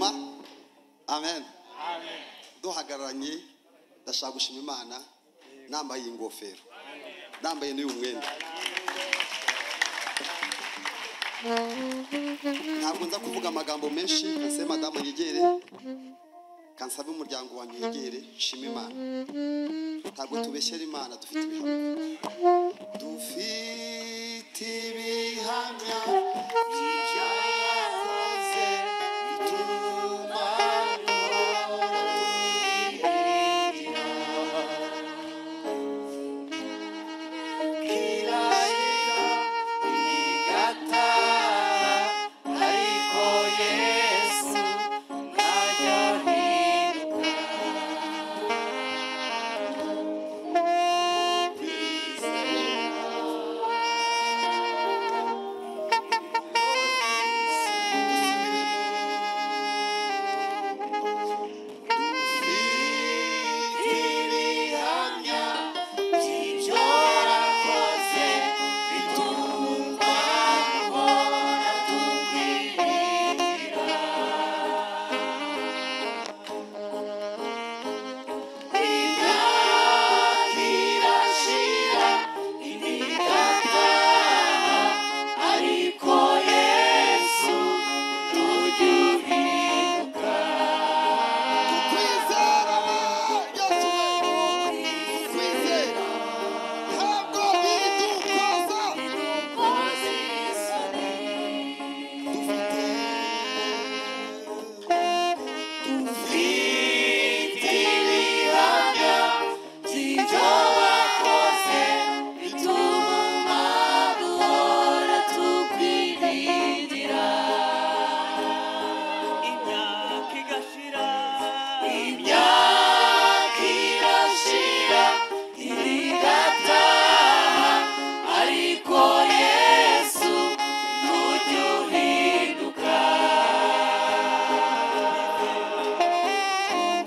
Nyuma amen. Duhagararanye, ndashaka gushima Imana nambaye iyi ngofero, nambaye n'uyu mwenda. Ntabwo nza kuvuga amagambo menshi, kansabe madamu yegere, kansabe umuryango wanjye yegere, shima Imana. Ntabwo tubeshyera Imana, dufite ibihamya. Dufite ibihamya by'ibyakoze bituma Kirashira igataha, ariko Yesu ntajya ahinduka. Dufite Ibihamya by'ibyo wakoze bituma duhora tukwiringira. Imyaka irashira indi igataha, ariko Yesu ntujya uhinduka. Kwizera Yesu we, kwizera ntabwo bidukoza. Dufite ibihamya by'ibyo wakoze bituma duhora tukwiringira. Imyaka igashira, Imyaka irashira indi igataha, ariko Yesu ntujya uhinduka.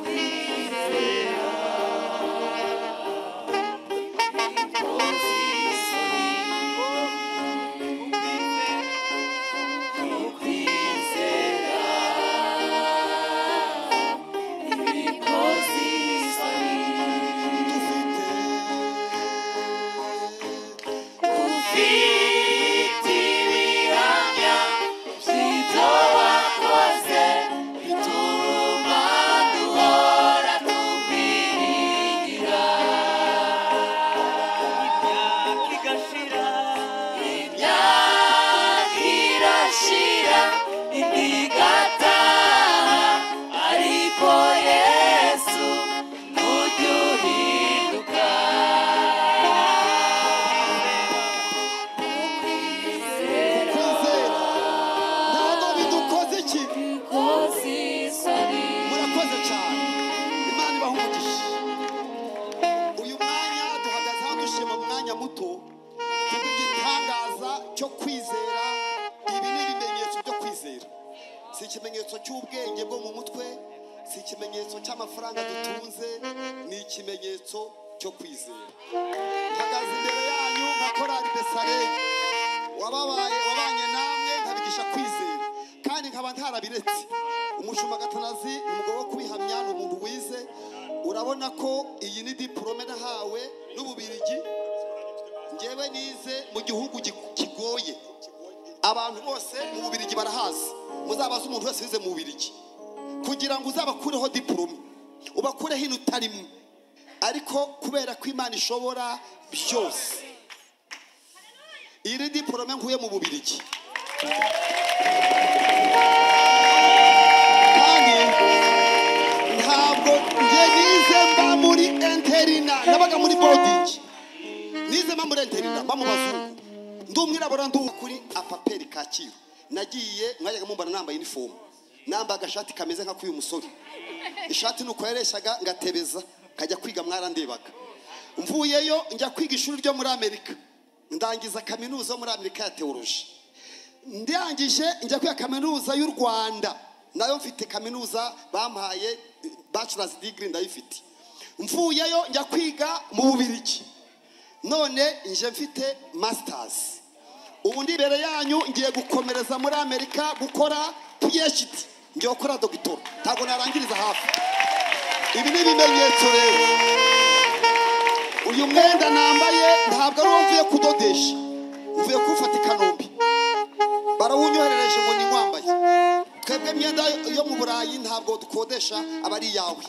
Kwizera bikoze isoni, ukwizera bikoze isoni. Ufite ibihamya by'ibyo wakoze bituma duhora tukwiringira. Imyaka igashira, Imyaka irashira indi igataha, ariko Yesu ntujya uhinduka. Kwizera ntabwo bidukoze iki? Bikoze isoni. Murakoze cyane, Imana ibaha umugisha. Uyu mwanya duhagaze hano dushima mu mwanya muto kubw'igitangaza cyo kwizera. Ibi ni ibimenyetso byo kwizera, si ikimenyetso cy'ubwenge bwo mu mutwe, si ikimenyetso cy'amafaranga dutunze, ni ikimenyetso cyo kwizera. Mpagaze imbere yanyu nka korali Besareli wababaye, wabanye namwe, nkabigisha kwizera kandi nkaba ntarabiretse. Umushumba Gatanazi ni umugabo wo kubihamya, ni umuntu wize. Urabona ko iyi ni diporome nahawe n'Ububirigi. Njyewe nize mu gihugu kigoye, abantu bose mu Bubirigi barahazi. Muzabaze umuntu wese wize mu Bubirigi, kugira ngo uzabakureho diporome ubakureho inota rimwe. Ariko kubera ko Imana ishobora byose, iyi ni diporome nkuye mu Bubirigi. Kandi ntabwo njye nize mba muri interina, nabaga muri boarding, nize mba muri interina, mba mu bazungu, ndi umwirabura, ndi kuri apaperi Kacyiru. Nagiye mwajyaga mumbana nambaye inifomu, nambaye agashati kameze nka k'uyu musore, ishati nuko yareshyaga ngatebeza kajya kwiga, mwarandebaga. Mvuyeyo njya kwiga ishuri ryo muri Amerika, ndangiza kaminuza yo muri Amerika ya teoloji. Ndangije njya kwiga kaminuza y'u Rwanda, nayo mfite kaminuza bampaye bachelor's degree ndayifite. Mvuyeyo njya kwiga mu Bubirigi, none nje mfite masters. Ubu ndi imbere yanyu ngiye gukomereza muri Amerika gukora PhD. Ngiye gukora dogitora, ntabwo narangiriza hafi. Ibi ni ibimenyetso rero. Uyu mwenda nambaye ntabwo ari uwo mvuye kudodesha, mvuye kuwufata i Kanombe, barawunyoherereje ngo niwambaye. Twebwe imyenda yo mu Burayi ntabwo dukodesha, aba ari iyawe.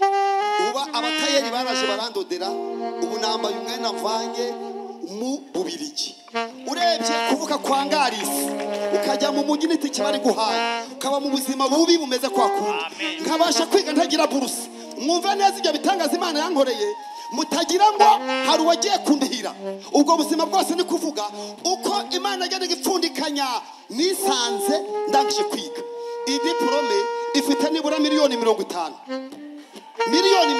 Uba abatayeri baraje barandodera, ubu nambaye umwenda mvanye mu Bubirigi. Urebye kuvuka kwa Ngarisi, ukajya mu mujyi n'itike bari guhaye, ukaba mu buzima bubi bumeze kwa kundi, nkabasha kwiga ntagira buruse. Mwumve neza ibyo bitangaza Imana yankoreye, mutagira ngo hari uwagiye kundihira. Ubwo buzima bwose ni kuvuga uko Imana yagenda igipfundikanya, nisanze ndangije kwiga. Iyi diplome ifite nibura 50 miliyoni, 50 miliyoni,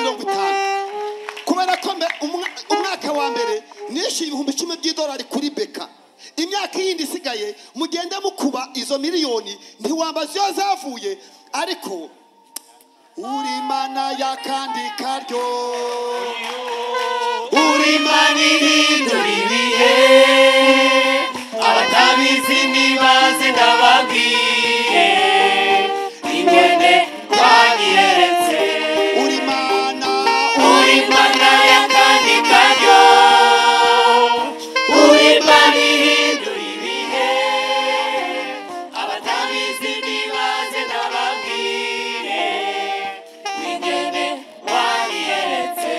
kubera ko umwaka wa mbere nishyuye 10,000 by'idolari kuri beka. Imyaka yindi isigaye mugende mukuba izo miliyoni, ntiwambaza iyo zavuye, ariko uri Mana y'akandi karyo, Uri Imana ihindura ibihe, abatabizi nibaze ndababwiye ingene wanyeretse. Uri Mana, Uri Imana y'akandi karyo, uri Imana ihindura ibihe, abatabizi nibaze ndababwire ingene wanyeretse.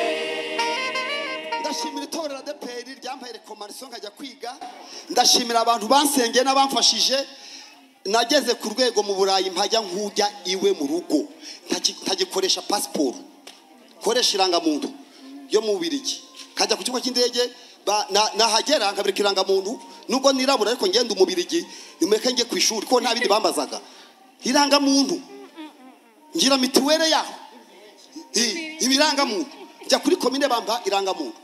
Ndashimira itorero ADEPR ryampaye recommandation nkajya kwiga. Ndashimira abantu bansengeye n'abamfashije. Nageze ku rwego mu Burayi mpajya nkujya iwe mu rugo, ntagikoresha pasiporo, koresha irangamuntu yo mu Bubirigi. Nkajya ku kibuga cy'indege, nahagera nkabereka irangamuntu, nubwo nirabura ariko ngenda umubirigi, nimureke njye ku ishuri, ko nta bindi bambazaga, irangamuntu. Ngira mituwere yaho, ibirangamuntu. Njya kuri komine bampa irangamuntu,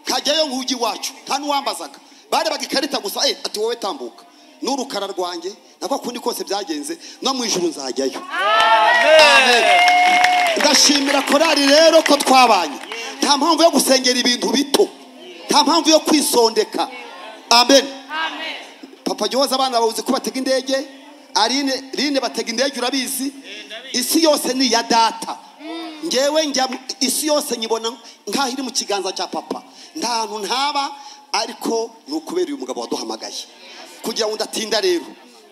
nkajyayo nkujya iwacu, nta n'uwambazaga, barebaga ikarita gusa, ati wowe tambuka. N'urukara rwanjye nako kundi kose byagenze, no mu ijuru nzajyayo. Amen. Ndashimira korari rero ko twabanye. Nta mpamvu yo gusengera ibintu bito, nta mpamvu yo kwisondeka. Amen. Papa Gihoza, abana babuze ko batega indege. Aline, Line, batega indege, urabizi. Isi yose ni iya data. Ngewe njya isi yose nyibona nk'aho iri mu kiganza cya papa. Nta hantu ntaba, ariko ni ukubera uyu mugabo waduhamagaye. Kugira ngo ndatinda rero,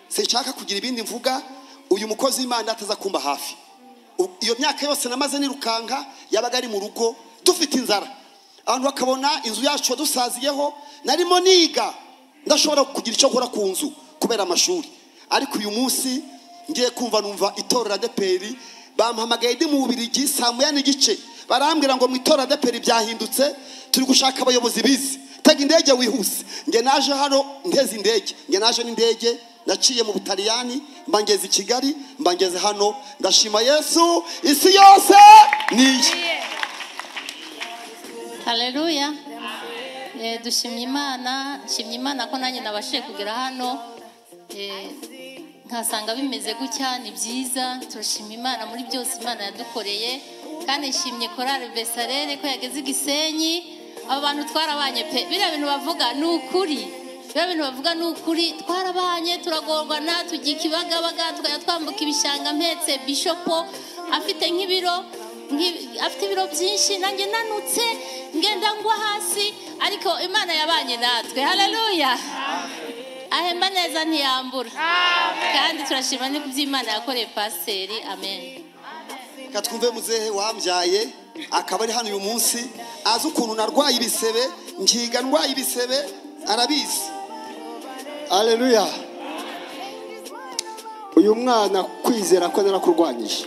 sinshaka kugira ibindi mvuga. Uyu mukozi w'Imana ataza kumba hafi, iyo myaka yose namaze nirukanka, yabaga ari mu rugo dufite inzara, abantu bakabona inzu yacu dusaziyeho. Narimo niga, ndashobora kugira icyo nkora ku nzu kubera amashuri. Ariko uyu munsi ngiye kumva numva itorero ADEPR bampamagaye ndi mu Bubirigi saa 1:30, barambwira ngo mu itorero ADEPR byahindutse, turi gushaka abayobozi bize, tega indege wihuse. Nge naje hano nteze indege, nge naje n'indege, naciye mu Butaliyani, mba ngeze i Kigali, mba ngeze hano. Ndashima Yesu, isi yose ni iye. Haleluya. Dushimye Imana, nshimye Imana ko nanjye nabashije kugera hano, nkasanga bimeze gutya. Ni byiza, turashima Imana muri byose Imana yadukoreye. Kandi nshimye korali Besarere ko yageze i Gisenyi. Aba bantu twarabanye pe, biriya bintu bavuga ni ukuri, biriya bintu bavuga ni ukuri. Twarabanye, turagorwana, tujya Ikibagabaga, tukajya twambuka ibishanga mpetse bishopo afite nk'ibiro afite ibiro byinshi, nanjye nanutse ngenda ngwa hasi, ariko Imana yabanye natwe. Haleluya. Ahemba neza, ntiyambura. Kandi turashima ni kuby'Imana yakoreye pasiteri. Amen. Reka twumve muzehe wambyaye, akaba ari hano uyu munsi, azi ukuntu narwaye ibisebe, nkiga ndwaye ibisebe, arabizi. Aleluya. Uyu mwana kwizera ko narakurwanyije,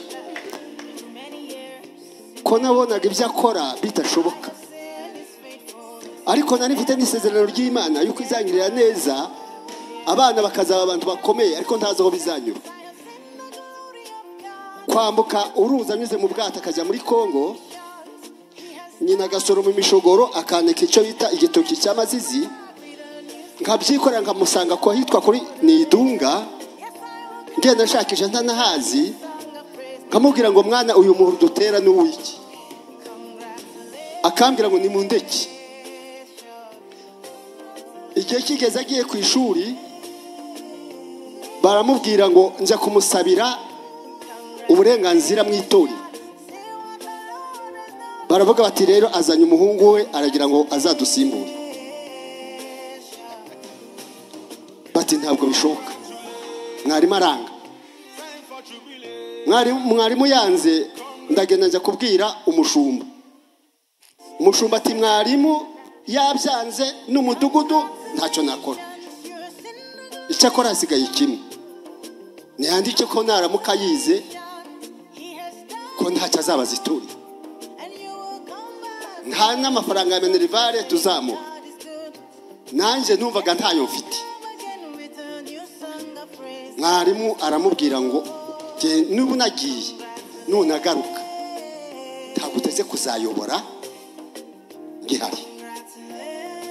ko nabonaga ibyo akora bidashoboka, ariko nari mfite n'isezerano ry'Imana yuko izangirira neza, abana bakazaba abantu bakomeye, ariko ntazi aho bizanyura. Kwambuka uruzi anyuze mu bwato akajya muri Kongo, nyina agasoroma imishogoro, akanika icyo bita igitoki cy'amazizi, nkabyikorera nkamusanga ko ahitwa kuri Nidunga, ngenda nshakisha ntanahazi, nkamubwira ngo mwana, uyu muntu dutera ni uw'iki? Akambwira ngo ni mu ndeke. Igihe kigeze agiye ku ishuri, Baramubwira ngo njya kumusabira uburenganzira mu itorero. Baravuga bati rero azanye umuhungu we aragira ngo azadusimbure. Bati ntabwo bishoboka. Mwarimu aranga. Mwarimu yanze, ndagenda njya kubwira umushumba. Umushumba ati mwarimu yabyanze n'umudugudu ntacyo nakora. Icyakora hasigaye kimwe, niyandike ko naramuka yize ko ntacyo azabaza itorero, nta n'amafaranga ya minerivare tuzamuha. Nanjye numvaga ntayo mfite. Mwarimu aramubwira ngo nubu nagiye nunagaruka ntabwo uteze kuzayobora ngihari.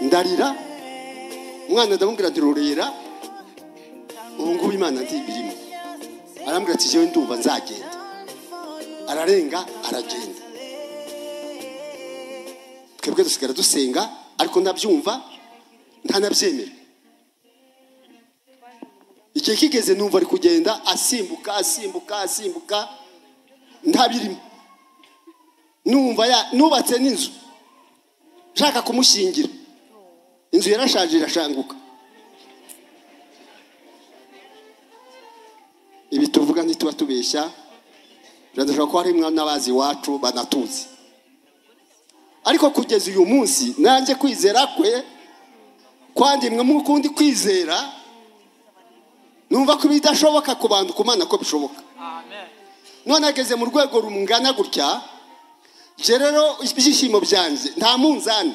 Ndarira, umwana ndamubwira nti rurera ubu ngubu Imana ntibirimo. Arambwira ati jewe ndumva nzagenda. Ararenga aragenda. Twebwe dusigara dusenga ariko ndabyumva ntanabyemera. Igihe kigeze numva ari kugenda asimbuka asimbuka asimbuka ntabirimo. Numva nubatse n'inzu nshaka kumushingira, inzu yarashaje irashanguka. Ibi tuvuga ntituba tubeshya, biradashobora ko hari n'abazi iwacu banatuzi. Ariko kugeza uyu munsi nanjye kwizera kwe kwandimwe mu kundi kwizera, numva ko bidashoboka ku bantu ku Mana ko bishoboka. None ageze mu rwego rungana gutya, je rero ibyishimo byanjye nta munzani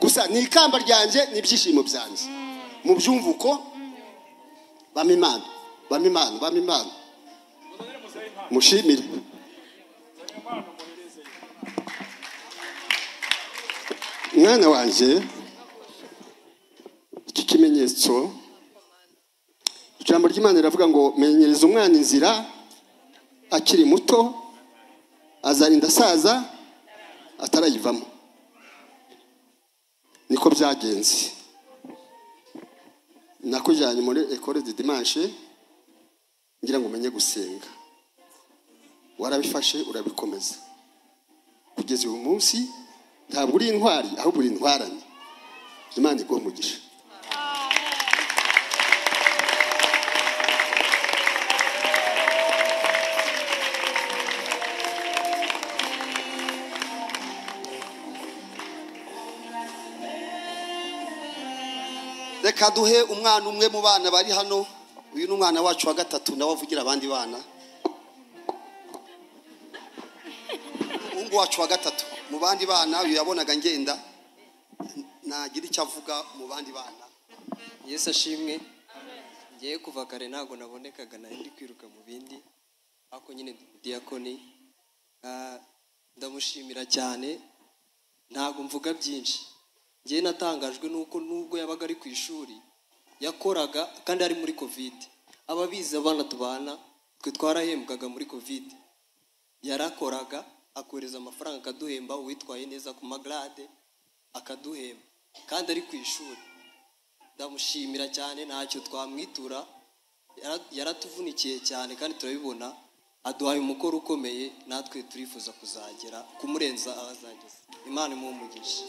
gusa ni ikamba ryanjye ni ibyishimo byanjye. Mu byumvuko bamimana bamimana bamimana mushimire. Mwana wanjye, iki kimenyetso, ijambo ry'Imana riravuga ngo menyereza umwana inzira akiri muto, azarinda asaza atarayivamo. Niko byagenze. Nakujyanye muri Ecole de Dimanche ngira ngo umenye gusenga, warabifashe urabikomeza kugeza uyu munsi. Ntabwo uri intwari ahubwo uri intwarane. Imana iguhe umugisha. Reka duhe umwana umwe mu bana bari hano. Uyu ni umwana wacu wa gatatu, nawe avugira abandi bana. Umuhungu wacu wa gatatu mu bandi bana, uyu yabonaga ngenda nagira icyo avuga mu bandi bana. Yesu ashimwe. Ngiye kuva kare ntago nabonekaga, nari ndi kwiruka mu bindi, ariko nyine diakoni ndamushimira cyane. Ntago mvuga byinshi. Ngiye natangajwe nuko nubwo yabaga ari ku ishuri yakoraga, kandi ari muri Covid. Ababizi abana tubana twe twarahembwaga muri Covid, yarakoraga akohereza amafaranga akaduhemba, uwitwaye neza ku magrade akaduhemba, kandi ari ku ishuri. Ndamushimira cyane, ntacyo twamwitura, yaratuvunikiye cyane kandi turabibona. Aduhaye umukoro ukomeye, natwe turifuza kuzagera kumurenza abazageze. Imana imuhe umugisha.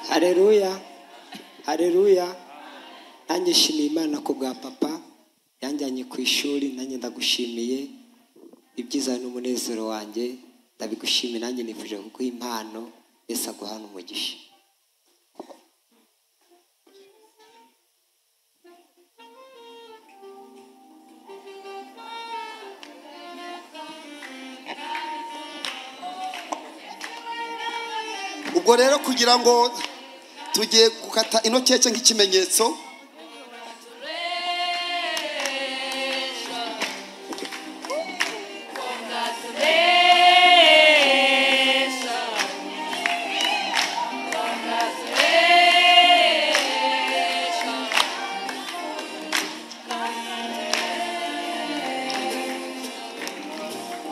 Haleluya, haleluya. Nanjye nshimiye Imana ku bwa papa yanjyanye ku ishuri, nanjye ndagushimiye. Ibyiza n'umunezero wanjye ndabigushimiye, nanjye nifuje kuguha impano. Yesu aguhane umugisha. Ubwo rero kugira ngo tugiye gukata ino keke nk'ikimenyetso,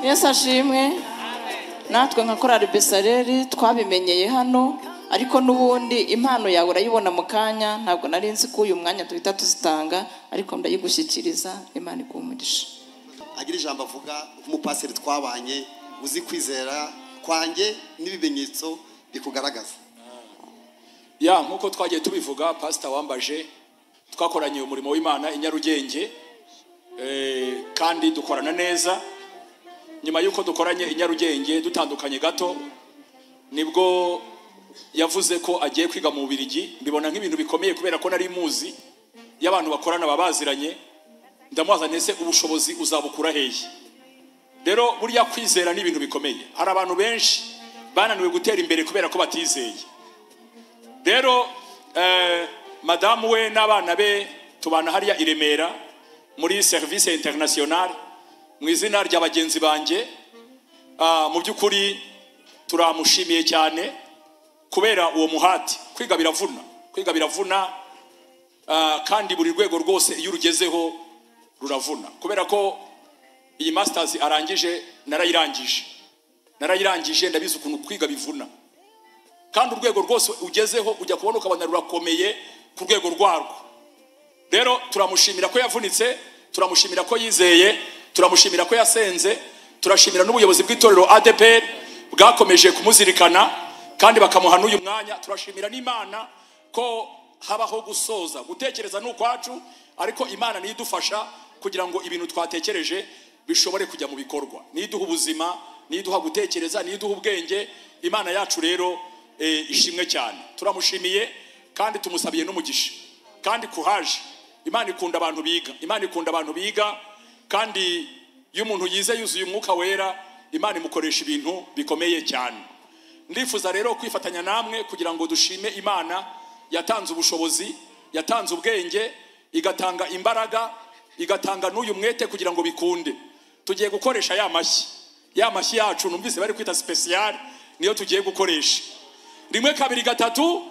Yesu ashimwe. Natwe nka korali Besareli twabimenyeye hano, ariko n'ubundi impano yawe urayibona mu kanya. Ntabwo nari nzi ko uyu mwanya duhita tuzitanga, ariko ndayigushyikiriza. Imana iguhe umugisha. Agira ijambo avuga nk'umupaseri twabanye, uzi kwizera kwanjye n'ibimenyetso bikugaragaza. Ya, nkuko twagiye tubivuga, Pastor Wambaje twakoranye umurimo w'Imana i Nyarugenge, kandi dukorana neza. Nyuma yuko dukoranye i Nyarugenge dutandukanye gato, nibwo yavuze ko agiye kwiga mu Bubiligi. Mbibona nk'ibintu bikomeye kubera ko nari muzi y'abantu bakorana babaziranye. Ndamubaza nese ubushobozi uzabukura hehe? Rero burya kwizera ni ibintu bikomeye. Hari abantu benshi bananiwe gutera imbere kubera ko batizeye. Rero madamu we n'abana be tubana hariya i Remera muri service internationale, mu izina rya bagenzi banjye, mu by'ukuri turamushimiye cyane kubera uwo muhati. Kwiga biravuna, kwiga biravuna, kandi buri rwego rwose iyo urugezeho ruravuna. Kubera ko iyi masters arangije, narayirangije, ndabizi ukuntu kwiga bivuna. Kandi urwego rwose ugezeho ujya kubona ukabona rurakomeye ku rwego rwarwo. Rero turamushimira ko yavunitse, turamushimira ko yizeye, turamushimira ko yasenze, turashimira n'ubuyobozi bw'itorero ADEPR bwakomeje kumuzirikana kandi bakamuha n'uyu mwanya. Turashimira n'Imana ko habaho gusoza gutekereza n'ukwacu, ariko Imana niyo idufasha kugira ngo ibintu twatekereje bishobore kujya mu bikorwa. Niyo iduha ubuzima, niyo iduha gutekereza, niyo iduha ubwenge. Imana yacu rero ishimwe cyane. Turamushimiye kandi tumusabiye n'umugisha. Kandi kuhaje, Imana ikunda abantu biga, Imana ikunda abantu biga, kandi iyo umuntu yize yuzuye umwuka wera, Imana imukoresha ibintu bikomeye cyane. Ndifuza rero kwifatanya namwe kugira ngo dushime Imana yatanze ubushobozi, yatanze ubwenge, igatanga imbaraga, igatanga n'uyu mwete kugira ngo bikunde. Tugiye gukoresha ya mashyi, ya mashyi yacu numvise bari kwita special, niyo tugiye gukoresha. 1 2 3.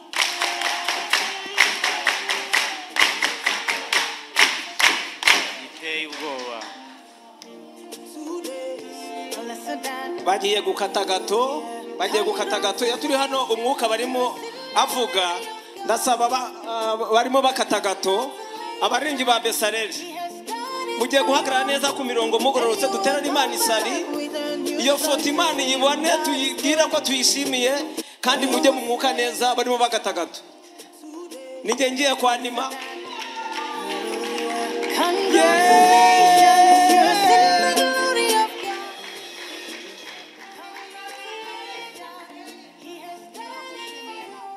Iteye ubwoba. Bagiye gukata gato, bagiye gukata gato. Ya turi hano umwuka barimo avuga, ndasaba barimo bakata gato abaringi ba Besareli mugiye guhagarara neza ku mirongo mugororotse, duterane Imana isari. Iyo foto Imana yibone, tuyibwira ko tuyishimiye, kandi mujye mu mwuka neza. Barimo bakata gato. Nijye ngiye kwanima.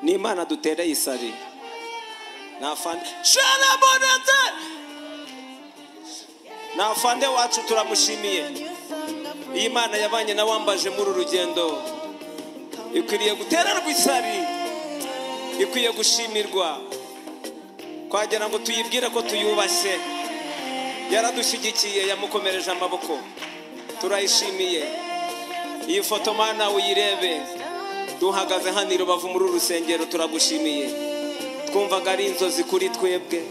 Ni Imana dutereye isari. Nafande sharabonetse, nafande wacu turamushimiye. Iyi Imana yabanye na Wambaje muri urugendo ikwiriye gutererwa isari, ikwiye gushimirwa, kwagira ngo tuyibwire ko tuyubashye. Yaradushyigikiye, yamukomereje amaboko, turayishimiye. Iyi foto Mana uyirebe, duhagaze hano i Rubavu muri urusengero, turagushimiye. Twumvaga ari inzozi kuri twebwe,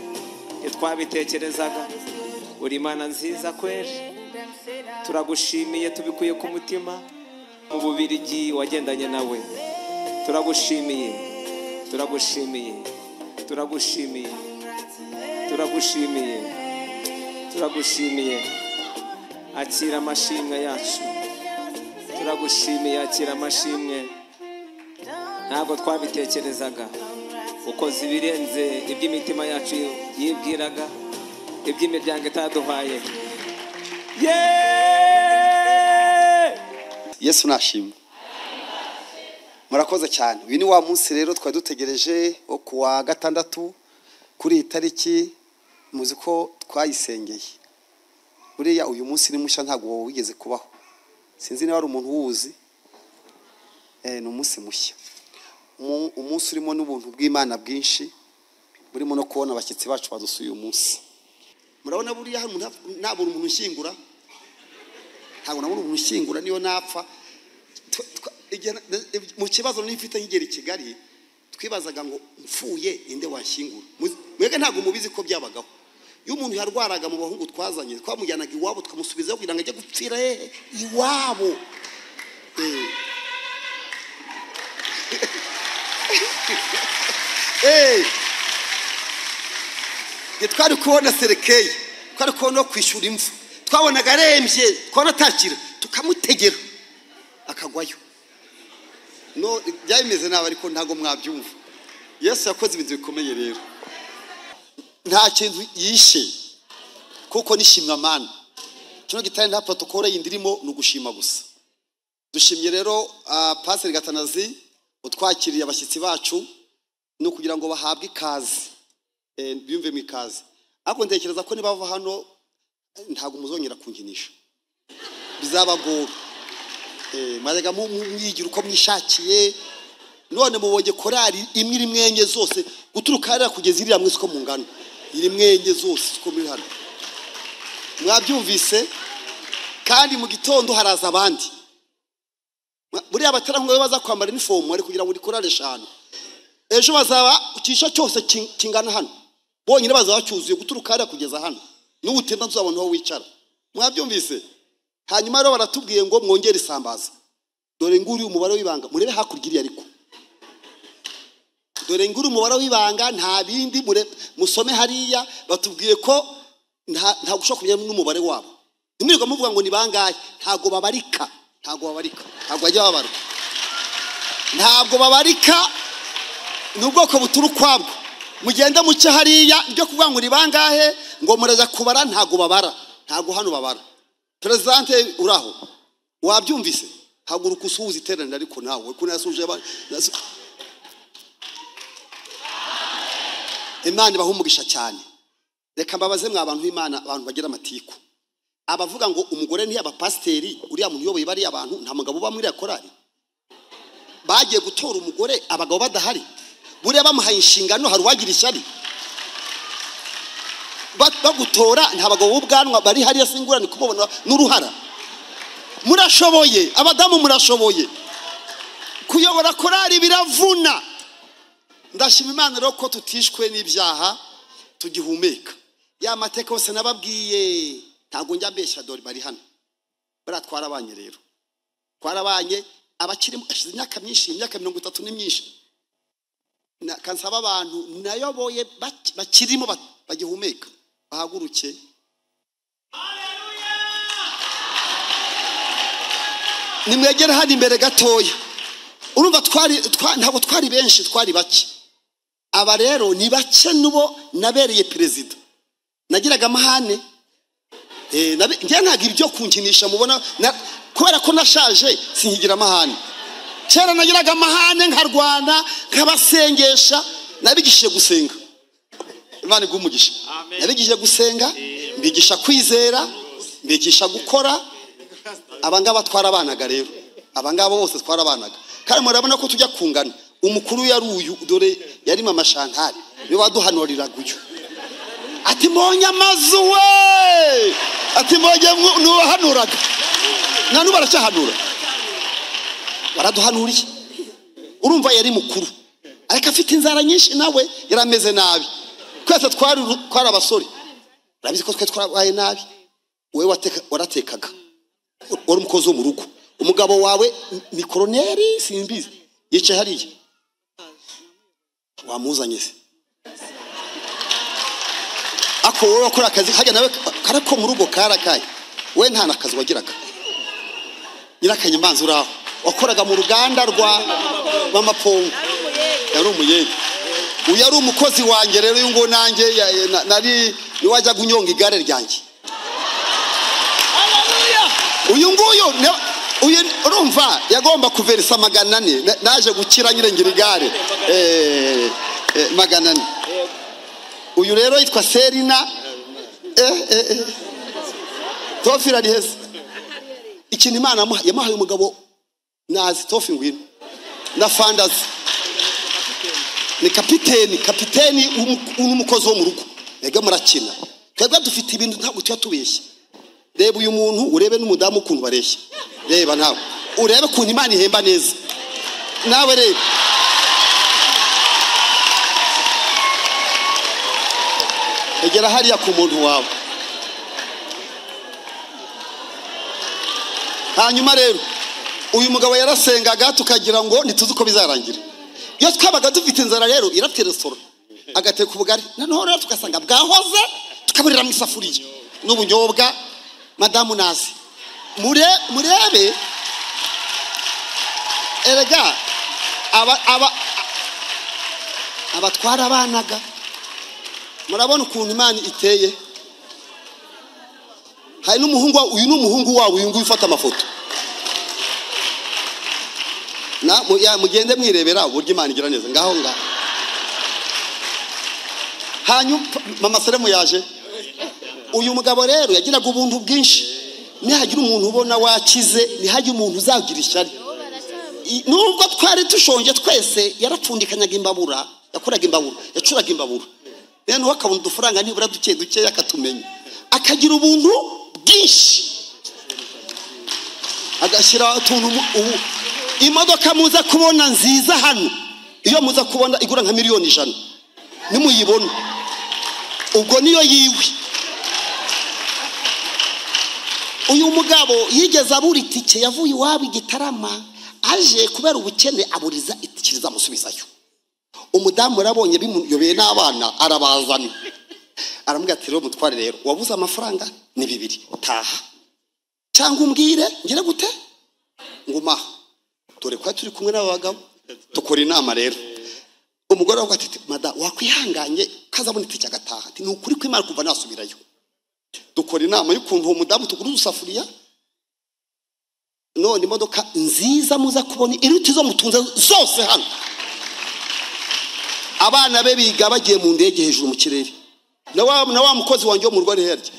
ntitwabitekerezaga. Uri Imana nziza kweri, turagushimiye tubikuye ku mutima. Mu Bubirigi wagendanye nawe, turagushimiye, turagushimiye, turagushimiye, turagushimiye, turagushimiye. Akira amashimwe yacu, turagushimiye. Akira amashimwe, ntabwo twabitekerezaga. Ukoze ibirenze iby'imitima yacu yibwiraga, iby'imiryango itaduhaye. Yesu nashimwe. Murakoze cyane. Uyu ni wa munsi rero twari dutegereje wo kuwa gatandatu kuri iyi tariki, muzi ko twayisengeye. Buriya uyu munsi ni mushya, ntabwo wigeze kubaho. Sinzi niba ari umuntu uwuzi. Ni umunsi mushya, umunsi urimo n'ubuntu bw'Imana bwinshi, burimo no kubona abashyitsi bacu badusuye uyu munsi. Murabona buriya nabura umuntu ushyingura, ntabwo nabona umuntu ushyingura niyo napfa. Mu kibazo nifite nkigera i Kigali, twibazaga ngo mfuye inde washyingura. Mwebwe ntabwo mubizi ko byabagaho. Iyo umuntu yarwaraga mu bahungu twazanye, twamujyanaga iwabo tukamusubizayo kugira ngo ajye gupfira hehe? Iwabo. Twari kubona serekeye, twari kubona kwishyura imfu, twabonaga arembye, twabona atakira tukamutegera akagwayo. No byabimeze nabi, ariko ntago mwabyumva. Yesu yakoze ibintu bikomeye rero, nta kintu yishe kuko nishimwa Mana. Kino gitari nta protocole yindi irimo, ni ugushima gusa. Dushimye rero Pastor Gatanazi utwakiriye abashyitsi bacu, no kugira ngo bahabwe ikaze, biyumve mu ikaze. Ariko ntekereza ko nibava hano ntago muzongera kunkinisha, bizabagora. Mwajyaga mwigira uko mwishakiye, none mubonye korali imwe iri mwenye zose guturuka hariya kugeza iriya mwese uko mungana, iri mwenye zose uko muri hano mwabyumvise. Kandi mu gitondo haraza abandi, buriya abaterankunga baza kwambara inifomu ari kugira ngo ni korali 5, ejo bazaba icyisho cyose kingana hano, bonyine bazaba cyuzuye guturuka hariya kugeza hano, n'ubutinda nzabona aho wicara. Mwabyumvise. Hanyuma rero baratubwiye ngo mwongere isambaza. Dore nguri umubare w'ibanga, murebe hakurya iriya, ariko dore nguri umubare w'ibanga, nta bindi musome hariya. Batubwiye ko nta gushobora kumenya n'umubare wabo. Ntimwirirwa muvuga ngo ni bangahe, ntago babarika, ntago babarika, ntago bajya babarwa, ntabwo babarika, ni ubwoko buturu kwabwo. Mugende muce hariya, ibyo kuvuga ngo ni bangahe ngo muraza kubara, ntago babara, ntago hano babara. Presidente uraho wabyumvise, haguruka usuhuze iteraniro, ariko nawe ko nasuje Imana ibaha umugisha cyane. Reka mbabaze mwa bantu b'Imana, abantu bagira amatiku, abavuga ngo umugore ni abapasiteri, uriya muntu uyoboye bari abantu, nta mugabo uba muri korali. Bagiye gutora umugore abagabo badahari, buriya bamuhaye inshingano, hari uwagira ishyari bagutora, nta bagabo b'ubwanwa bari hariya, singurane kubabona n'uruhara. Murashoboye abadamu, murashoboye kuyobora korali, biravuna. Ndashima Imana rero ko tutishwe n'ibyaha, tugihumeka. Ya mateka yose nababwiye, ntago njya mbeshya, dore bari hano baratwarabanye. Rero twarabanye abakiri, ashize imyaka myinshi, imyaka 30 ni myinshi. Kansaba abantu nayoboye bakirimo bagihumeka bahaguruke. Nimwegere hano imbere gatoya. Urumva ntabwo twari benshi, twari bake. Aba rero ni bake nubo nabereye perezida. Nagiraga amahane, njye ntago ibyo kunkinisha mubona, kubera ko nashaje sinkigira amahane. Kera nagiraga amahane, nkarwana, nkabasengesha, nabigishije gusenga. Imana iguhe umugisha. Nabigishije gusenga, mbigisha kwizera, mbigisha gukora. Abangaba twarabanaga rero, abangaba bose twarabanaga. Kandi murabona ko tujya kungana. Umukuru yari uyu, dore yari mama Chantal, niwe waduhanuriraga uyu. Ati mbonye amazu we, ati mbonye, nuwahanuraga na nubu aracyahanura, baraduhanuriye. Urumva yari mukuru, ariko afite inzara nyinshi, nawe yari ameze nabi. Twese twari abasore, urabizi ko twe twarabaye nabi. Wowe waratekaga, wari umukozi wo mu rugo, umugabo wawe ni koroneri simbizi, yicaye hariya, wamuzanye se? Ako wowe wakora akazi hajya nawe karako mu rugo karakaye, we nta nakazi wagiraga. Nyirakanyamanza uraho wakoraga mu ruganda rwa mama Pongo, yari umuyede. Uyu yari umukozi wanjye rero, uyu ngo nanjye nari niwajya gunyonga igare ryanjye. Uyu nguyu uyu urumva yagomba kuverisa 400, naje gukira nyirengira igare 400. Uyu rero yitwa Serina. Tofira ari heza. Ikintu Imana yamuhaye umugabo nazi Tofi ngwino na Fandazi, ni kapiteni n'umukozi wo mu rugo. Ega murakina, twebwe dufite ibintu ntabwo tuya tubeshya. Reba uyu muntu, urebe n'umudamu ukuntu bareshya. Reba nawe urebe ukuntu Imana ihemba neza. Nawe reba Egera hariya ku muntu wawe. Hanyuma rero uyu mugabo yarasengaga tukagira ngo ntituzi uko bizarangira. Iyo twabaga dufite inzara rero irafite resitora agateka ubugari, noneho rero tugasanga bwahoze tukaburira mu isafuriya n'ubunyobwa. Madamu nazi murebe erega abatwara abanaga. Murabona ukuntu Imana iteye. Hari n'umuhungu, uyu n'umuhungu wawe uyu nguyu ufata amafoto. Na mugende mwirebera uburyo Imana igira neza ngaho ngaho. Hanyuma mama Salemu yaje. Uyu mugabo rero yagiraga ubuntu bwinshi. Nihagira umuntu ubona wakize, nihagira umuntu uzagira ishyari. Nubwo twari dushonje twese, yarapfundikanyaga imbabura, yakoraga imbabura, yacuraga imbabura. Rero akabona udufaranga nibura duke duke akatumenya. Akagira ubuntu bwinshi. Agashyira utuntu imodoka muza kubona nziza hano. Iyo muza kubona igura nka 100,000,000. Nimuyibona. Ubwo niyo yiwe. Uyu mugabo yigeze abura itike yavuye iwabo Igitarama aje kubera ubukene aburiza itike rizamusubizayo. Umudamu yarabonye bimuyobeye n'abana arabazana. Aramubwira ati rero mutware rero wabuze amafaranga ni 2 taha cyangwa umbwire ngire gute nguma. Dore kwa turi kumwe n'abagabo tukora inama rero. Umugore aravuga ati mada wakwihanganye kazabona itike agataha. Ati ni ukuri kw'Imana kuva nasubirayo. Dukora inama y'ukuntu uwo mudamu tugura udusafuriya. None imodoka nziza muza kubona iruta izo mutunze zose hano. Abana be biga bagiye mu ndege hejuru mu kirere. Na wa mukozi wanjye wo mu rugo herye.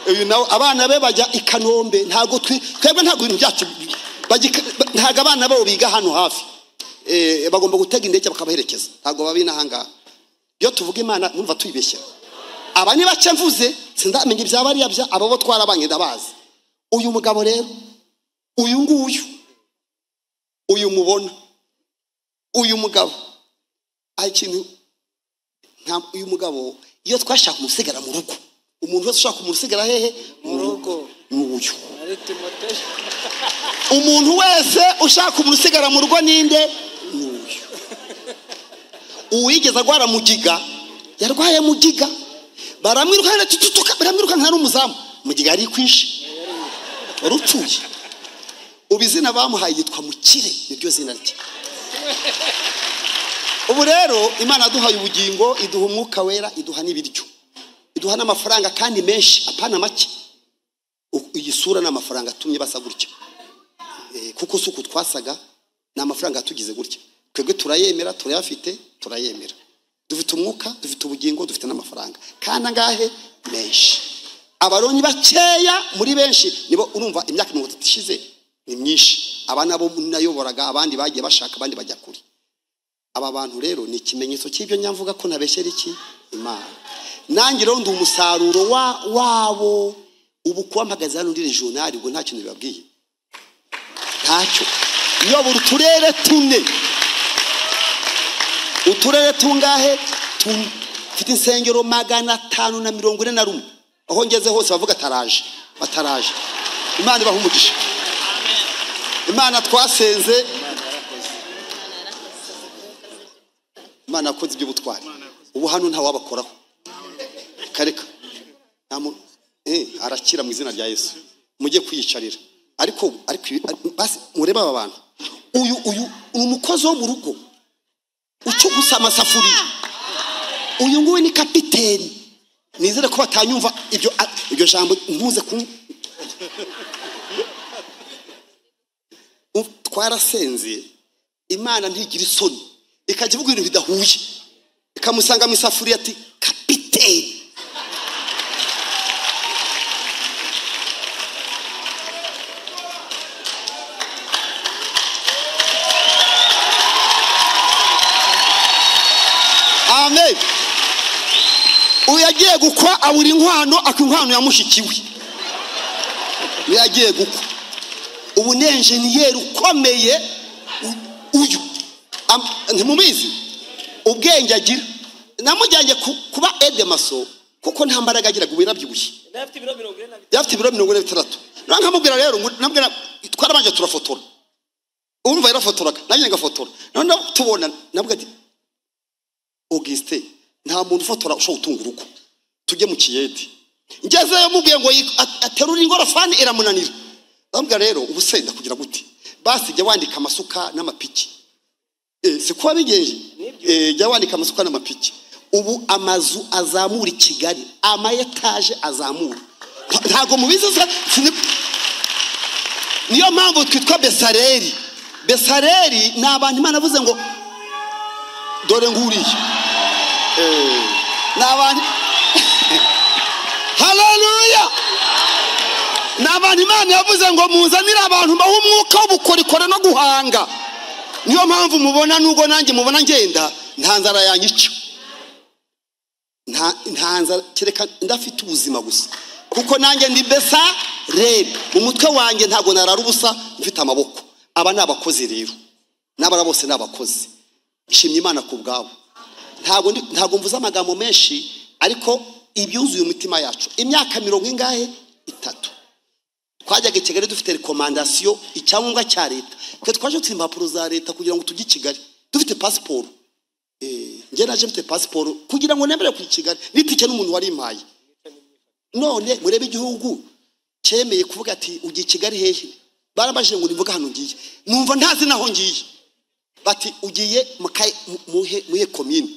Uyu nawe abana be bajya i Kanombe. Ntago twebwe ntago ibintu byacu ntago abana babo biga hano hafi. Bagomba gutega indege bakabaherekeza. Ntago babina hanga. Iyo tuvuga Imana numva tuyibeshya. Aba ni bace mvuze sindamenye ibyaba ari yabya abo bo twarabanye ndabazi. Uyu mugabo rero uyu nguyu uyu mubona uyu mugabo ikintu nta uyu mugabo iyo twashaka umusigara mu rugo. Umuntu wese ushaka umusigara hehe mu rugo n'uyu. Umuntu wese ushaka umusigara mu rugo ninde? N'uyu. Uwigeze agwara mugiga yarwaye mugiga baramwirukana tututuka baramwirukana n'umuzamu mugiga ari kwishi warupfuye. Ubizina bamuhaye yitwa Mukire niryo zina rye. Ubu rero Imana duhaye ubugingo, iduha umwuka wera, iduha n'ibiryo, iduha n'amafaranga kandi menshi apana make. Iyi sura n'amafaranga atumye basa gutya. Kuko suko twasaga n'amafaranga atugize gutya. Twebwe turayemera, turayafite, turayemera. Dufite umwuka, dufite ubugingo, dufite n'amafaranga kandi angahe menshi. Abaronyi bakeya muri benshi nibo urumva imyaka 30 ishize ni myinshi. Abana bo nayoboraga abandi bagiye bashaka abandi bajya kuri. Aba bantu rero ni ikimenyetso cy'ibyo nyamvuga ko nabeshyera iki Imana. Nanjye rero ndi umusaruro wabo. Ubu kubampagaze hano ndi regional ubwo nta kintu bibabwiye. Ntacyo. Nyobora uturere 4. Uturere tungahe? Mfite insengero 541. Aho ngeze hose bavuga taraje, bataraje. Imana ibaha umugisha. Imana twasenze. Imana yakoze iby'ubutwari. Ubu hano nta wabakoraho. Kareka. Arakira mu izina rya Yesu. Mujye kwiyicarira. Ariko basi mureba aba bantu. Uyu umukozi wo mu rugo ucugusa amasafuriya. Uyu nguyu ni kapiteni. Nizere ko batanyumva ibyo jambo ntuze ku twarasenze. Imana ntigira isoni ikajya ivuga ibintu bidahuye ikamusanga mu isafuriya ati kapiteni. Amen. Uyagiye gukwa abura inkwano akinkwano yamushikiwe. Uyagiye gukwa. Ubu ni engineer ukomeye uyu. Ntimubizi ubwenge agira. Namujyanye kuba edemaso kuko nta mbaraga agiraga, ubu yarabyibushye. Yafite ibiro 46. Nkamubwira rero, nabwira twarabanje turafotora. Urumva yarafotoraga, nanjye ngafotora. None tubona nabwo ati Auguste nta muntu ufotora ushobora gutunga urugo. Tujye mu kiyedi. Ngezeyo mubwiye ngo aterura ingorofani iramunanira. Ndamubwira rero ubu se ndakugira gute? Basi jya wandika amasuka n'amapiki. Si kuba bigenje. Jya wandika amasuka n'amapiki. Ubu amazu azamura i Kigali, ama etaje azamura. Ntago mubizi. Niyo mpamvu twitwa Besareri. Besareri ni abantu Imana avuze ngo dore nguriye. Ni abantu Haleluya. Ni abantu Imana yavuze ngo muzanire abantu mbaho umwuka w'ubukorikori no guhanga. Niyo mpamvu mubona nubwo nanjye mubona ngenda nta nzara yanyica. Nta nzara kereka ndafite ubuzima gusa. Kuko nanjye ndi Besareri. Mu mutwe wanjye ntago narara ubusa mfite amaboko. Aba ni abakozi rero. N'abara bose ni abakozi. Nshimye Imana ku bwabo. Ntago mvuze amagambo menshi ariko ibyuzuye umutima yacu. Imyaka 43 twajyaga i Kigali dufite recommandation icyangombwa cya leta. Twe twaje dufite impapuro za leta kugira ngo tujye i Kigali dufite passport. Njye naje mfite passport kugira ngo nemere ku Kigali nitike n'umuntu wari impaye. None murebe igihugu cyemeye kuvuga ati ugiye i Kigali hehe? Barabajije ngo nivuga hano ngiye. Numva ntazi naho ngiye. Bati ugiye muhe commune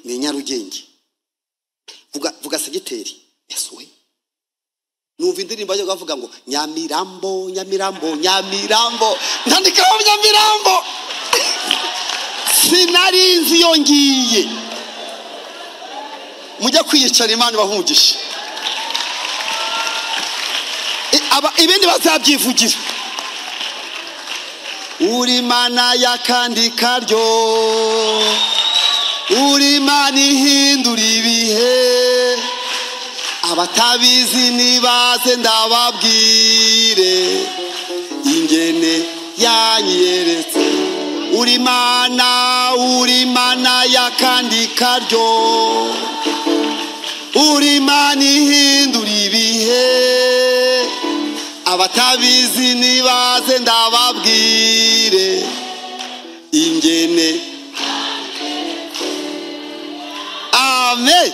ni Nyarugenge. Vuga segiteri. Yesuwe. Numva indirimbo yo bavuga ngo Nyamirambo, Nyamirambo, Nyamirambo. Ndandikaho Nyamirambo. Sinari nzi iyo ngiye. Mujya kwiyicara Imana ibahungishe. Ibindi bazabyivugira. Uri mana ya kandi karyo, uri mana ihindura ibihe, abatabizi nibaze ndababwire ingene yanyeretse. Uri mana ya kandi karyo, uri mana ihindura ibihe, abatabizi nibaze ndababwire ingene. Amen.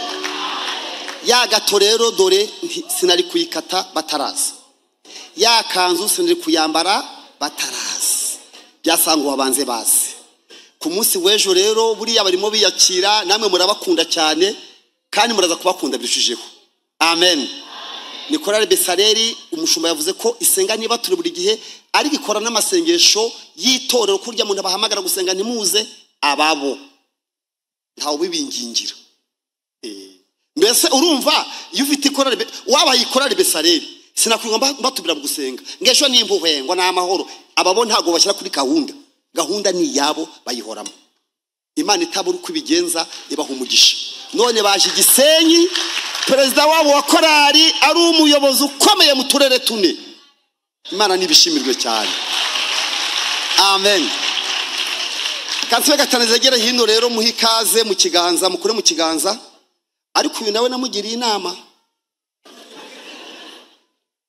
Ya gato rero dore sinari kuyikata bataraza. Ya kanzu sinari kuyambara bataraza. Byasanga wabanze bazi. Ku munsi w'ejo rero buriya barimo biyakira, namwe murabakunda cyane kandi muraza kubakunda birushijeho. Amen. Ni korali Besareri, umushumba yavuze ko isenga niba turi buri gihe ari gikora n'amasengesho y'itorero kurya muntu bahamagara gusenga ntimuze ababo. Ntawe bibingingira. Mbese urumva iyo ufite korali wabaye korali Besareri sinakwirwa mbatubira mu gusenga ngesho nimpuhwe ngo na amahoro. Ababo ntago bashyira kuri gahunda. Gahunda ni yabo bayihoramo. Imana itabura uko ibigenza ibaha umugisha. None baje Gisenyi, perezida wabo wa korali ari umuyobozi ukomeye mu turere tune. Imana nibishimirwe cyane. Amen. Kansibe gatanezegere hino rero muhe ikaze mu kiganza, mukure mu kiganza. Ariko uyu nawe namugiriye inama.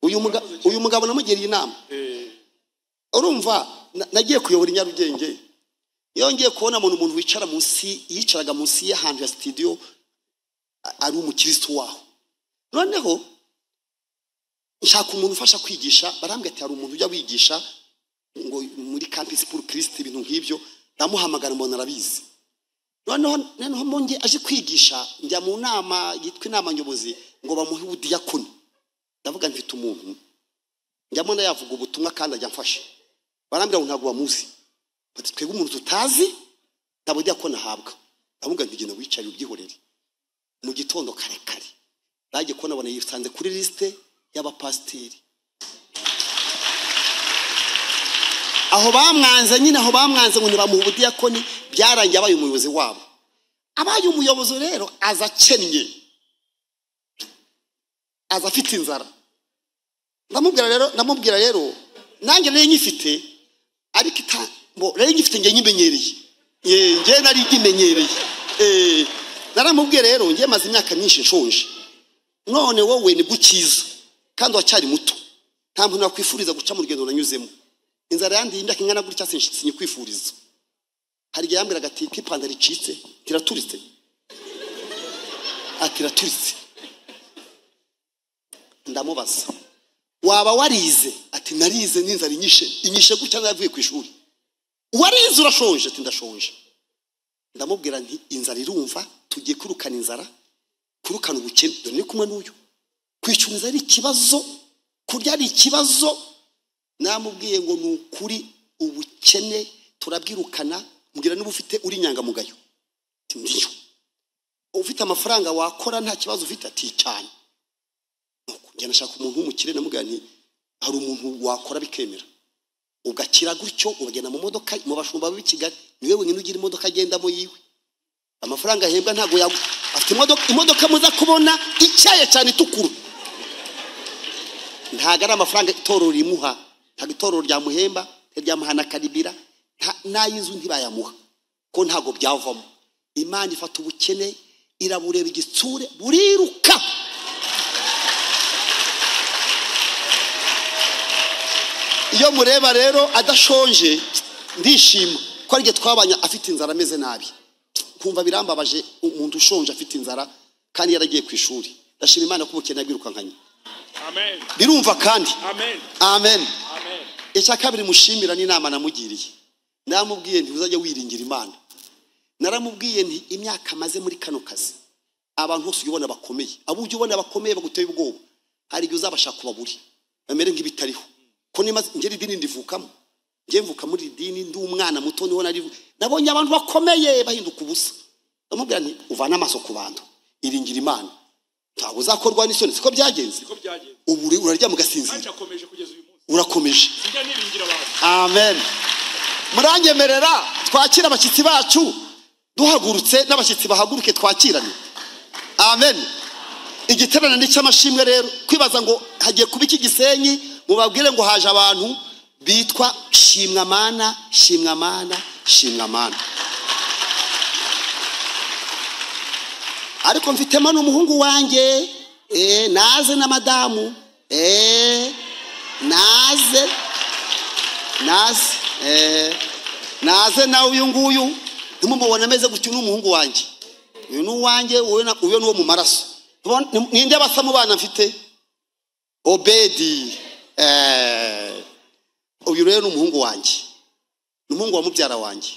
Uyu mugabo namugiriye inama. Urumva nagiye kuyobora Nyarugenge. Iyo ngiye kubona umuntu wicara munsi, yicaraga munsi y'ahantu ya studio ari umukristo waho. Noneho nshaka umuntu ufasha kwigisha, barambwira ati hari umuntu ujya wigisha ngo muri campus pour Christ ibintu nk'ibyo, ndamuhamagara mbona arabizi. Noneho monge aje kwigisha, njya mu nama yitwa inama nyobozi ngo bamuhe ubudiyakoni. Ndavuga mfite umuntu njya mbona yavuga ubutumwa kandi ajya mfasha. Barambwira ngo ntabwo bamuzi. Bati twebwe umuntu tutazi ntabwo budiyakoni ahabwa. Ndavuga nti genda wicare ubyihorere. Mu gitondo kare kare bagiye kubona bona yisanze kuri liste y'abapasiteri. Aho bamwanze nyine, aho bamwanze ngo ntibamuhe ubudiyakoni, byarangiye abaye umuyobozi wabo. Abaye umuyobozi rero aza akennye, aza afite inzara. Ndamubwira rero nanjye nari nyifite, ariko rero nyifite ngiye nyimenyereye. Ngiye nari nyimenyereye. Naramubwiye rero ngiye maze imyaka myinshi nshonje, none wowe nibwo ukiza kandi wacyari muto, nta muntu nakwifuriza guca mu rugendo nanyuzemo. Inzara yandiye imyaka ingana gutya sinyikwifuriza. Hari igihe yambwiraga ati ko ipantaro icitse tiraturitse, ati iraturitse. Ndamubaza waba warize? Ati narize n'inzara inyishe gutya navuye ku ishuri. Warize urashonje? Ati ndashonje. Ndamubwira nti inzara irumva, tugiye kwirukana inzara, kwirukana ubukene. Dore ni kumwe n'uyu, kwishyura inzara ari ikibazo, kurya ari ikibazo. Namubwiye ngo ni ukuri ubukene turabwirukana. Mbwira niba ufite uri inyangamugayo. Ati ndiyo. Ufite amafaranga wakora nta kibazo ufite? Ati cyane. Njye nashaka umuntu w'umukire, namubwira nti hari umuntu wakora bikemera ugakira gutyo, ubagenda mu modoka mu bashumba b'i Kigali, niwe wenyine ugira imodoka agendamo yiwe, amafaranga ahembwa ntago yagu afite imodoka muza kubona icyaye cyane itukura, ntago ari amafaranga itorero rimuha, ntago itorero ryamuhemba, ryamuha na karibira, n'ay'inzu ntibayamuha ko ntago byavamo. Imana ifata ubukene irabureba igitsure buriruka. Iyo mureba rero adashonje ndishima ko ari twabanya afite inzara ameze nabi, kumva birambabaje umuntu ushonje afite inzara kandi yaragiye ku ishuri. Ndashima Imana ko ubukene bwirukankanye. Amen. Birumva kandi. Amen. Amen. Amen. Icya kabiri mushimira ni inama namugiriye. Namubwiye nti uzajya wiringira Imana. Naramubwiye nti imyaka maze muri kano kazi abantu bose ubona bakomeye, abo ujya ubona bakomeye baguteye ubwoba, hari igihe uzabashaka kubaburi bamere nk'ibitariho. Ko nimaze ngeri idini ndivukamo, ngiye mvuka muri idini ndi umwana muto, niho nari nabonye abantu bakomeye bahinduka ubusa. Ndamubwira nti uvana amaso ku bantu, iringira Imana, ntabwo uzakorwa n'isoni. Siko byagenze, ubu urarya mugasinzira, urakomeje. Amen. Muranyemerera twakira abashyitsi bacu duhagurutse, n'abashyitsi bahaguruke twakirane. Amen. Igiterane ni cy'amashimwe rero, kwibaza ngo hagiye kuba iki Gisenyi, mubabwire ngo haje abantu bitwa Shimwamana, Shimwamana, Shimwamana. Ariko mfitemo n'umuhungu wanjye, naze na madamu, naze naze nawe uyu nguyu ntimumubona ameze gutyo, n'umuhungu wanjye uyu ni uwanjye, uyu ni uwo mu maraso. Ninde basa mu bana mfite? Obedi. Uyu rero ni umuhungu wanjye, ni umuhungu wa mubyara wanjye.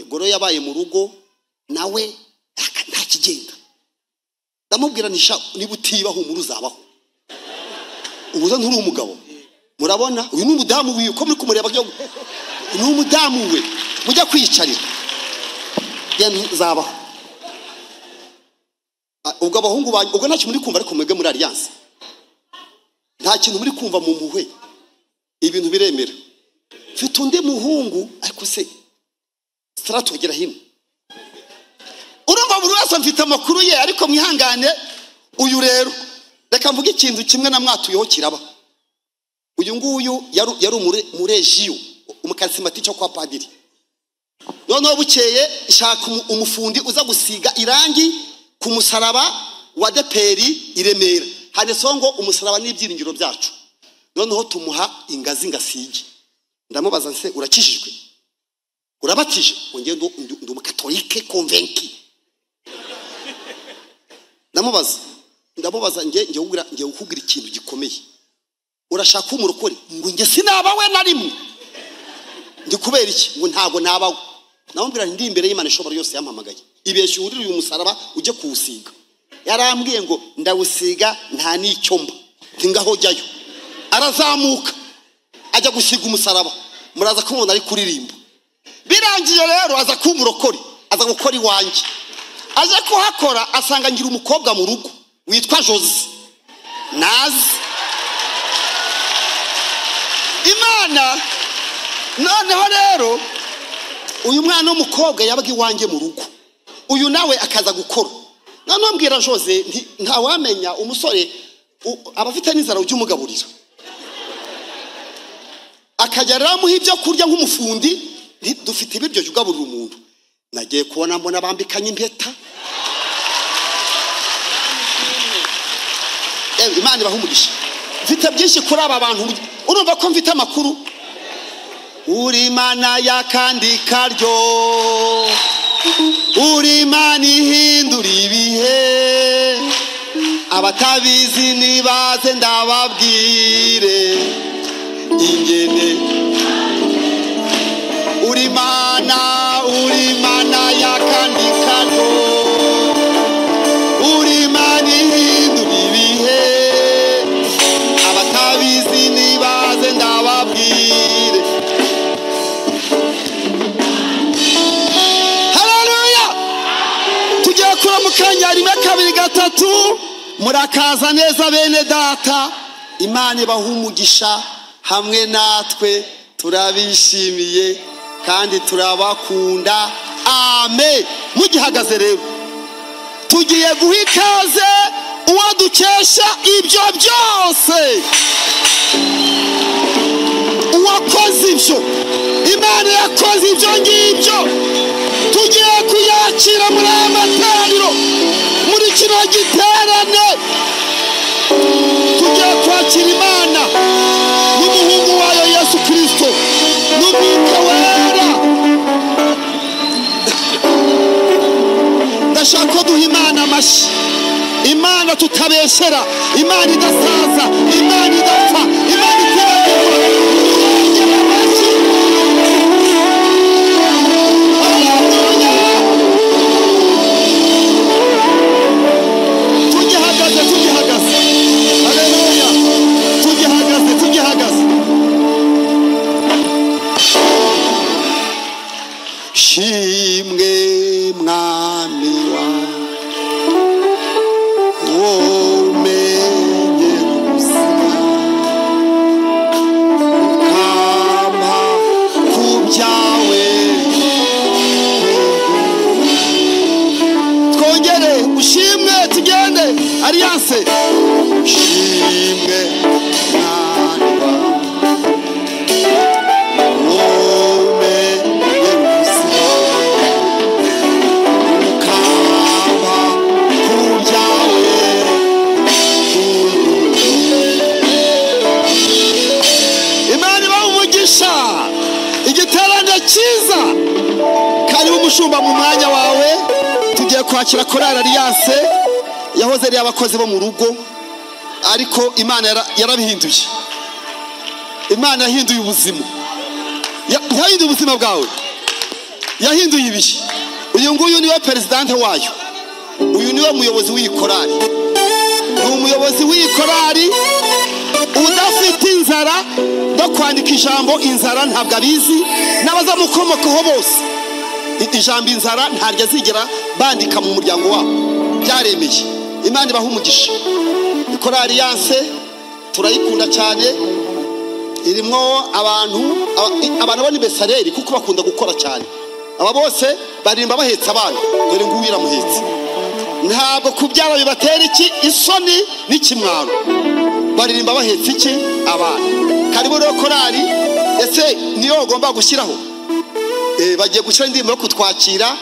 Goro yabaye mu rugo nawe nta kigenda. Ndamubwira nti niba utibaho umuru uzabaho, ubuza nturi umugabo. Murabona uyu ni umudamu wiwe, ko muri kumureba ni umudamu we, mujya kwiyicarira nzabaho. Ubwo abahungu banjye ubwo nta kintu muri kumva, ariko mwebwe muri alliance nta kintu muri kumva mu mpuhwe, ibintu biremera. Mfite undi muhungu ariko se tugera hino, urumva buri wese mfite amakuru ye, ariko mwihangane. Uyu rero reka mvuge ikintu kimwe namwatuyeho kiraba. Uyu nguyu yari umurejiyo, umukarisimatike kwa padiri. Noneho bukeye shaka umufundi uza gusiga irangi ku musaraba wa deperi i Remera, handitseho ngo umusaraba n'ibyiringiro byacu. Noneho tumuha ingazi ngasige. Ndamubaza nse urakijijwe, urabatije? Ngo ndi umukatolike convaincu. Ndamubaza nge ukubwira ikintu gikomeye, urashaka umurokore? Ngo nge sinabawe na rimwe. Ndi kubera iki? Ngo ntago nabawe. Namubwira ndi imbere y'Imana ishobora yose yampamagaye, ibeshye urire uyu musaraba ujye kuwusiga. Yarambwiye ngo ndawusiga nta n'icyo mba, ntingaho jyayo. Arazamuka ajya gusiga umusaraba, muraza kumubona ari kuririmba. Birangiye rero aza kuba umurokore, aza gukora iwanjye. Aza kuhakora asanga ngira umukobwa mu rugo witwa Jose nazi Imana. Noneho rero uyu mwana w'umukobwa yabaga iwanjye mu rugo, uyu nawe akaza gukora. Noneho mbwira Jose ntawamenya umusore aba afite n'inzara ujya umugaburira, akajya aramuha ibyo kurya nk'umufundi. Dufite ibiryo ugaburira umuntu. Nagiye kubona mbona bambikanye impeta. Yewe Imana ibahe umugisha. Mfite byinshi kuri aba bantu, urumva ko mfite amakuru. Uri Imana y'akandi karyo, uri Imana ihindura ibihe, abatabizi nibaze ndababwire ingene. Uri Imana, uri Imana y'akandi karyo, uri Imana ihindura ibihe, abatabizi nibaze ndababwire. Haleluya! Tugiye kuramukanya rimwe kabiri gatatu. Murakaza neza bene data, Imana ibahe umugisha hamwe natwe, turabishimiye kandi turabakunda. Amen. Mugihagaze rero tugiye guha ikaze uwo dukesha ibyo byose, uwakoze ibyo. Imana yakoze ibyo ngibyo, tugiye kuyakira muri aya materaniro, muri kino giterane. Tugiye kwakira Imana n'umuhungu wayo Yesu Kristo n'Umwuka Wera. Ndashaka ko duha Imana amashyi, Imana tutabeshyera, Imana idasaza, Imana idapfa, Imana itibagirwa. Twongere amashyi. Haleluya! Tugihagaze, tugihagaze. Haleluya! Tugihagaze, tugihagaze. Shimwe mwami wa womenye ubuzima, ukampa ku byawe. Twongere ushimwe, tugende Alliance. Shimwe mwami wa womenye ubuzima, ukampa ku byawe. Imana ibahe umugisha. Igiterane cyiza. Karibu umushumba mu mwanya wawe. Tugiye kwakira korali Alliance yahoze ari abakozi bo mu rugo, ariko Imana yarabihinduye. Imana yahinduye ubuzima, yahinduye ubuzima bwawe, yahinduye ibihe. Uyu nguyu niwe presidente wayo, uyu niwe muyobozi w'iyi korali. Ni umuyobozi w'iyi korali udafite inzara no kwandika ijambo inzara ntabwo abizi, n'abazamukomokaho bose ijambo inzara ntaryo azigera bandika mu muryango wabo. Byaremeye. Imana ibahe umugisha. Korali Alliance turayikunda cyane, irimo abantu abantu bo ni Besareli kuko bakunda gukora cyane. Aba bose barimba bahetse abana, dore nguyu iramuhetse. Ntabwo kubyara bibatera iki isoni n'ikimwaro, baririmba bahetse iki abana. Karibu rero korali, ese niyo ugomba gushyiraho? Bagiye gushyira indirimbo yo kutwakira.